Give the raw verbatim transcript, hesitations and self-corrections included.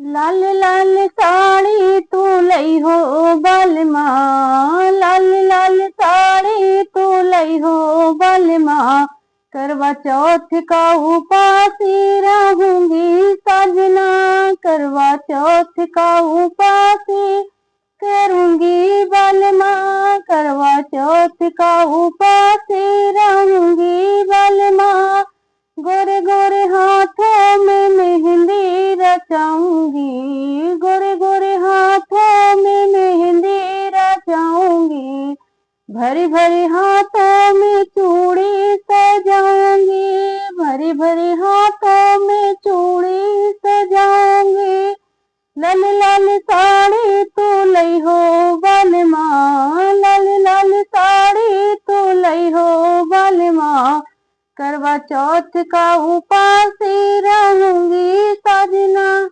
लाल लाल साड़ी तू लइहो बलमा, लाल लाल साड़ी तू लइहो बलमा, करवा चौथ का उपासी रहूंगी सजना, करवा चौथ का उपासी करूंगी बलमा, करवा चौथ का उपासी रहूंगी बलमा। गोरे गोरे हाथों में मेहंदी रचाऊंगी, गोरे गोरे हाथों में मेहंदी रचाऊंगी। भरी भरी हाथों में चूड़ी सजाऊंगी, भरी भरी हाथों में चूड़ी सजाऊंगी। लाल लाल साड़ी तू लइहो बलमा, लाल लाल साड़ी तू लइहो बलमा, करवा चौथ का उपासी रहूंगी सजना।